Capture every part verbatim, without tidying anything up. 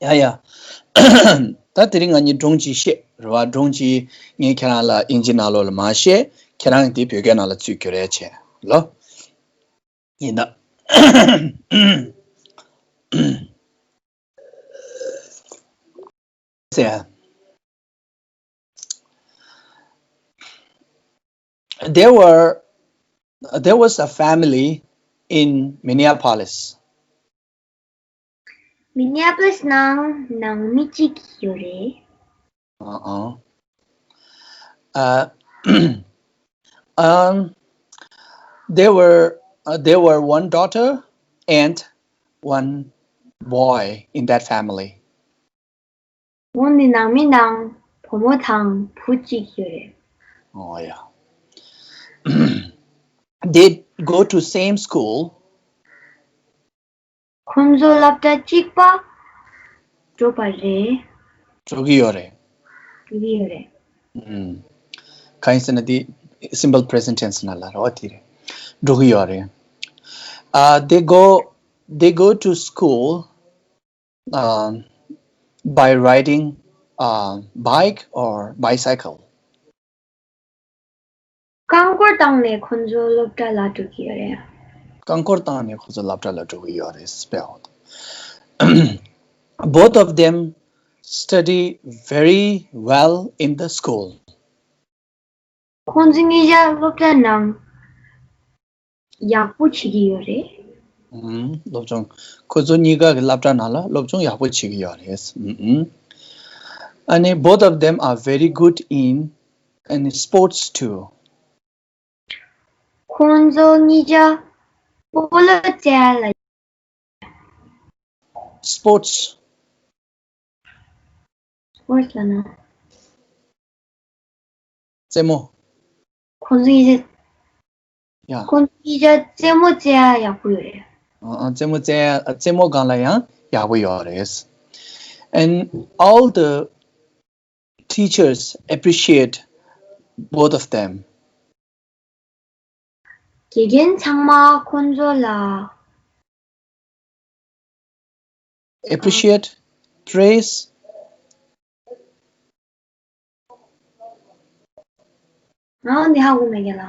ཡ་ཡ། ད་དེ་རིང་ང་གཉིས་སྒྲུང་ཅིག་བཤད་རེད་བ། སྒྲུང་ཅིག་ངས་ཁྱེད་རང་ལ་དབྱིན་ཇི་ནང་ལོགས་ལ་མར་བཤད། ཁྱེད་རང་གིས་དེ་བོད་སྐད་ནང་ལ་ཚུར་བསྒྱུར་རེ་བྱེད་ལོ། ཡིན་ད། ཟེར། There were, there was a family in Minneapolis. Minneapolis ནང་ནང་མི་གཅིག་ཡོད་རེད། Uh-uh. Uh, um, there were, uh, there were one daughter and one boy in that family. འོ་ནི་ནང་མི་ནང་བུ་མོ་དང་བུ་གཅིག་ཡོད་རེད། Oh, yeah. They go to same school. ཁོང་ཚོ་སློབ་གྲྭ་གཅིག་པ་འགྲོ་བ་རེད། འགྲོ་གི་ཡོད་རེད། འགྲོ་གི་ཡོད་རེད། ཨུམ། གང་ཡིན་ཟེར་ན་དེ་simple present tense ནང་ལ་རེད་བ། དེ་རེད། འགྲོ་གི་ཡོད་རེད། Uh, they go, they go to school, um, by riding a bike or bicycle. རྐང་འཁོར་བཏང་ནས་ཁོང་ཚོ་སློབ་གྲྭ་ལ་འགྲོ་གི་ཡོད་རེད། རྐང་འཁོར་བཏང་ནས་ཁོང་ཚོ་སློབ་གྲྭ་ལ་འགྲོ་གི་ཡོད་རེད། Spelled. Both of them study very well in the school. ཁོང་ཚོ་གཉིས་ཀ་སློབ་གྲྭ་ནང་ཡག་པོ་བྱེད་ཀྱི་ཡོད་རེད། ཨུམ། སློབ་སྦྱོང་། ཁོ་ཚོ་གཉིས་ཀ་གི་སློབ་གྲྭ་ནང་ལ་སློབ་སྦྱོང་ཡག་པོ་བྱེད་ཀྱི་ཡོད་རེད། ཨུམ་ཨུམ། ཨ་ནི་both of them are very good in, in sports too. ཁོང་ཚོ་གཉིས་ཀ་སྤོ་ལོ་རྩེ་ཡ་ལ། Sports. Sports ལབ་ན། རྩེད་མོ། ཁོང་ཚོ་གཉིས་ཀ་ཡ། ཁོང་ཚོ་གཉིས་ཀ་རྩེད་མོ་རྩེ་ཡ་ཡག་པོ་ཡོད་རེད། ཨ་ཨ། རྩེད་མོ་རྩེ་ཡ། རྩེད་མོ་སྒང་ལ་ཡང་ཡག་པོ་ཡོད་རེད། And all the teachers appreciate both of them. དགེ་རྒན་ཚང་མ་ཁོང་ཚོ་ལ། Appreciate, praise. ང་འདི་ཧ་གོ་མེད་ཀྱི་ལ།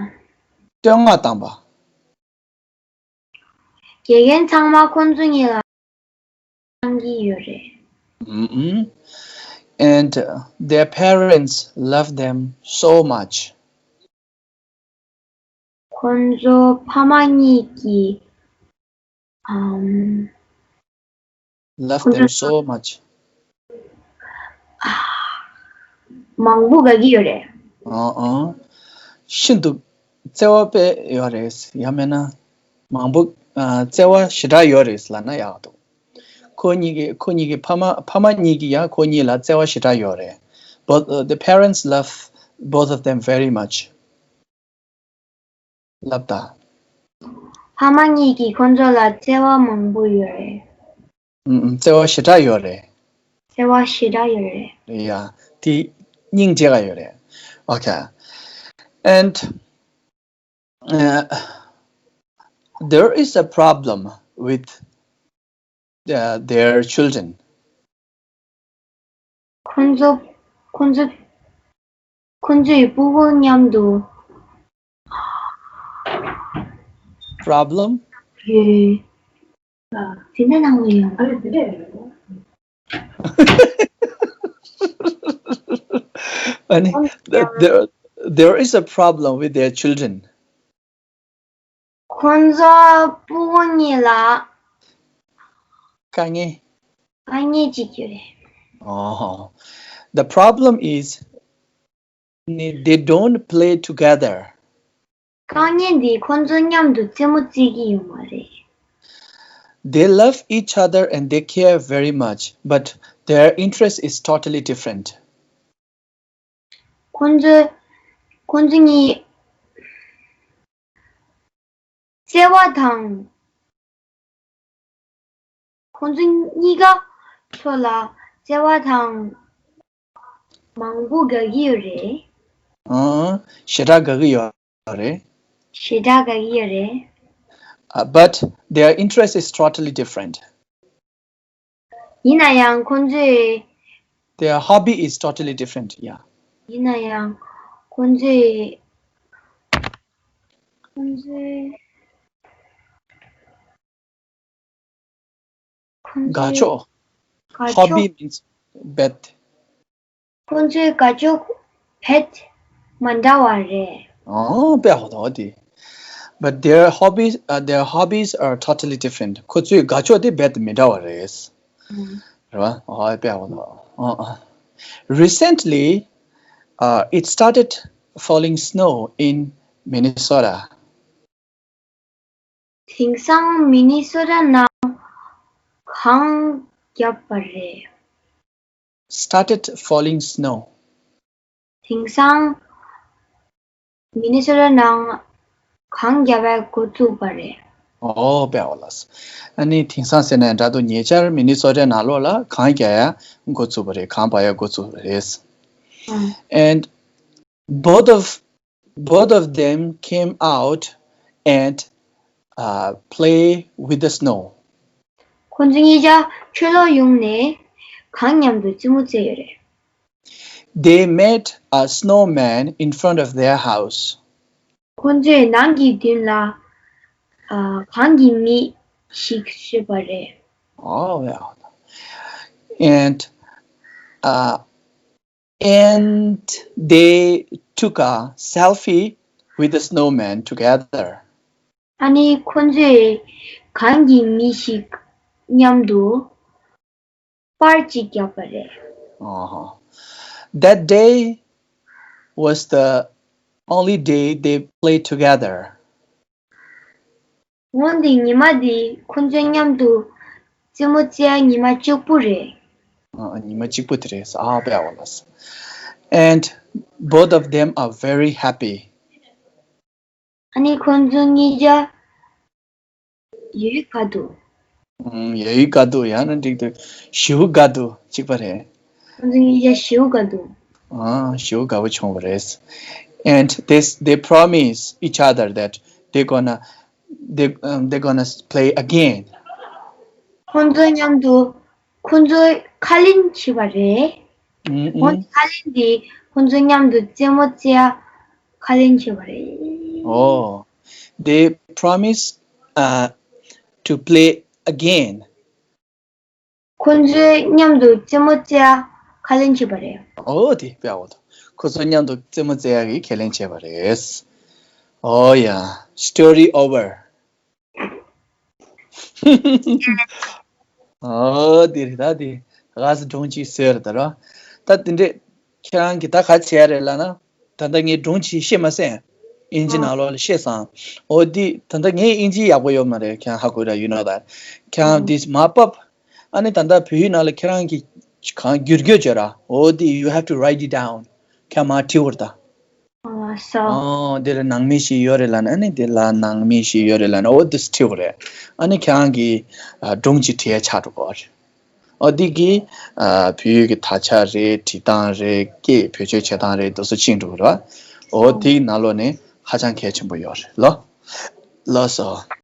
བསྟོད་བསྔགས་བཏང་བ། དགེ་རྒན་ཚང་མ་ཁོང་ཚོ་གཉིས་ལ་བསྟོད་བསྔགས་བཏང་གི་ཡོད་རེད། ཨུམ་ཨུམ། And, uh, their parents love them so much. ཁོང་ཚོ་ཕ་མ་གཉིས་ཀྱིས། ཨམ། Love them so much. མང་པོ་དགའ་གི་ཡོད་རེད། ཨ་ཨ། ཤིན་ཏུ་བརྩེ་བ་དཔེ་ཡོད་རེད། ཡང་མིན་ན་མང་པོ། ཨ། བརྩེ་བ་ཞེ་དྲག་ཡོད་རེད་ལབ་ན་ཡག་འདུག་ཁོ་གཉིས་ཀྱི། ཁོ་གཉིས་ཀྱི་ཕ་མ། ཕ་མ་གཉིས་ཀྱིས་ཡང་ཁོ་གཉིས་ལ་བརྩེ་བ་ཞེ་དྲག་ཡོད་རེད། Both, uh, the parents love both of them very much. ལབ་ད། ཕ་མ་གཉིས་ཀྱིས་ཁོང་ཚོ་ལ་བརྩེ་བ་མང་པོ་ཡོད་རེད། ཨུམ་ཨུམ། བརྩེ་བ་ཞེ་དྲག་ཡོད་རེད། བརྩེ་བ་ཞེ་དྲག་ཡོད་རེད། ཡ། དེ་སྙིང་རྗེ་ག་ཡོད་རེད། Okay. And, uh, there is a problem with, uh, their children. ཁོང་ཚོ། ཁོང་ཚོ། ཁོང་ཚོའི་ཕྲུ་གུ་མཉམ་དུ། Problem? ཡོད། དེ་འདྲ་གནང་གི་ཡོད། ཨ་ནི། There, there is a problem with their children. ཁོང་ཚོ་ཕྲུ་གུ་གཉིས་ལ། དཀའ་ངལ། དཀའ་ངལ་ཅིག་ཡོད་རེད། Oh. The problem is, they don't play together. དཀའ་ངལ་འདི་ཁོང་ཚོ་མཉམ་དུ་རྩེད་མོ་རྩེ་གི་ཡོད་མ་རེད། They love each other and they care very much, but their interest is totally different. ཁོང་ཚོ། ཁོང་ཚོ་གཉིས་བརྩེ་བ་དང་། ཁོང་ཚོ་གཉིས་ཀ་ཚོ་ལ་བརྩེ་བ་དང་མང་པོ་དགའ་གི་ཡོད་རེད། ཨང་། ཞེ་དྲག་དགའ་གི་ཡོད་རེད། ཞེ་དྲག་དགའ་གི་ཡོད་རེད། Uh, but their interest is totally different. ཡིན་ན་ཡང་ཁོང་ཚོས། Their hobby is totally different. Yeah. ཡིན་ན་ཡང་ཁོང་ཚོས། ཁོང་ཚོས། ཁོང་ཚོས། དགའ་ཕྱོགས། དགའ་Hobby ཕྱོགས། means bet. ཁོང་ཚོའི་དགའ་ཕྱོགས་བེད་མ་འདྲ་བ་རེད། ཨོ་དཔེ་ཧོ་ཐོ་དེ། But their hobbies, uh, their hobbies are totally different. ཁོ་ཚོའི་དགའ་ཕྱོགས་དེ་རྦད་དེ་མི་འདྲ་བ་རེད། རེད་བ། ཨོ་དཔེ་ཧོ་ཐོ། ཨོ་ཨོ། Recently, uh, it started falling snow in Minnesota. དེང་སང་མི་ནི་སོ་ཊ་ནང་གངས་བརྒྱབ་པ་རེད། Started falling snow. དེང་སང་མི་ནི་སོ་ཊ་ནང་གངས་བརྒྱབ་པའི་འགོ་བཙུགས་པ་རེད། ཨོ་དཔེ་ཧོ་ལ། ཨ་ནི་དེང་སང་ཟེར་ན་འདྲ་འདུག་ཉེ་ཆར་མི་ནི་སོ་ཊ་ནང་ལོགས་ལ་གངས་བརྒྱབ་ཡ་འགོ་བཙུགས་པ་རེད། གངས་བབས་ཡ་འགོ་བཙུགས་པ་རེད། ཨང་། And both of both of them came out and uh, play with the snow. ཁོང་ཚོ་གཉིས་ཆ་ཆུ་ལོག་ཡོང་ནས་གངས་མཉམ་དུ་རྩེད་མོ་རྩེས་ཡོད་རེད། They made a snowman in front of their house. ཁོང་ཚོས་ནང་གི་མདུན་ལ་ཨ། གངས་ཀྱི་མི་ཞིག་བཤིགས་པ་རེད། Oh, yeah. And uh, and they took a selfie with the snowman together. ཨ་ནི་ཁོང་ཚོས་གངས་ཀྱི་མི་ཞིག་མཉམ་དུ་པར་གཅིག་བརྒྱབ་པ་རེད། Uh-huh. That day was the only day they played together. འོན་ཏེ་ཉི་མ་འདི་ཁོང་ཚོ་མཉམ་དུ་རྩེད་མོ་རྩེ་ཡ་ཉི་མ་གཅིག་པུ་རེད། ཨ། ཉི་མ་གཅིག་པུ་དེ་རེད། ཨ་དཔེ་ཧོ་ལ། And both of them are very happy. ཨ་ནི་ཁོང་ཚོ་གཉིས་ཆ་ཡོད་དགའ་འདུག་ཨུམ། ཡོད་དགའ་འདུག་ཡང་ན་འགྲིག་འདུག་ཞེ་པོ་དགའ་འདུག་གཅིག་པ་རེད། ཁོང་ཚོ་གཉིས་ཆ་ཞེ་པོ་དགའ་འདུག་ཨ། ཞེ་པོ་དགའ་པོ་བྱུང་བ་རེད། And they they promise each other that they gonna they um, they gonna play again. ཁོང་ཚོ་མཉམ་དུ་ཁོང་ཚོས་ཁས་ལེན་བྱས་པ་རེད། ཨུམ། ཁོང་ཨུམ། ཁས་ལེན་དེ་ཁོང་ཚོ་མཉམ་དུ་རྩེད་མོ་རྩེ་ཡ་ཁས་ལེན་བྱས་པ་རེད། Oh, they promise uh, to play again. ཁོང་ཚོས་མཉམ་དུ་རྩེད་མོ་རྩེ་ཡ་ཁས་ལེན་བྱས་པ་རེད། ཨོ་དེ་དཔེ་ཧོ་ཐོ། ཁོ་ཚོ་མཉམ་དུ་རྩེད་མོ་རྩེ་ཡ་གི་ཁས་ལེན་བྱས་པ་རེད། Oh yeah, story over. ཨོ་དེ་རེད། ད་དེ་ག་ས་སྒྲུང་ཅིག་བཟོས་རེད་ད་རོ། ད་དེ་འདྲས་ཁྱེད་རང་གིས་ད་ག་བྱས་རེད་ལབ་ན། ད་ལྟ་ངས་སྒྲུང་ཅིག་བཤད་མ་ཟད། ཨིན་ཇི་ནང་ལོགས་ལ་བཤད་སོང་། འོ་འདི་ད་ལྟ་ངའི་ཨིན་ཇི་ཡག་པོ་ཡོད་མ་རེད། ཁྱེད་རང་ཧ་གོ་ར། You know that. ཁྱེད་རང་འདི་མར་ཕབ། ཨ་ནི་ད་ལྟ་བོད་ཡིག་ནང་ལ་ཁྱེད་རང་གིས་གང་བསྒྱུར་བསྒྱུར་བྱོས་ར། འོ་འདི you have to write it down. ཁྱེད་རང་མར་བྲིས་པར་ད། ཨ་སོ། ཨོ་འདི་ལ་ནང་མི་ཞིག་ཡོད་རེད་ལབ་ན། ཨ་ནི་འདི་ལ་ནང་མི་ཞིག་ཡོད་རེད་ལབ་ན། འོ་འདི་བྲིས་པ་རེད། ཨ་ནི་ཁྱེད་རང་གིས་ཨ་སྒྲུང་ཅིག་བྲིས་ཡ་ཆགས་འགྲོ་གི་རེད། ཨོ་འདི་གིས་ཨ་བོད་ཡིག་གི་དག་ཆ་རེད། བྲིས་སྟངས་རེད། སྐད་བེད་སྤྱོད་བྱེད་སྟངས་རེད། དེ་ཚོ་ཤེས་འགྲོ་གི་རེད། ཨོ་འདི་ནང་ལོགས་ནས་ཧ་ཅང་གལ་ཆེན་པོ་ཡོད་རེད་ལོ། ལགས་སོ།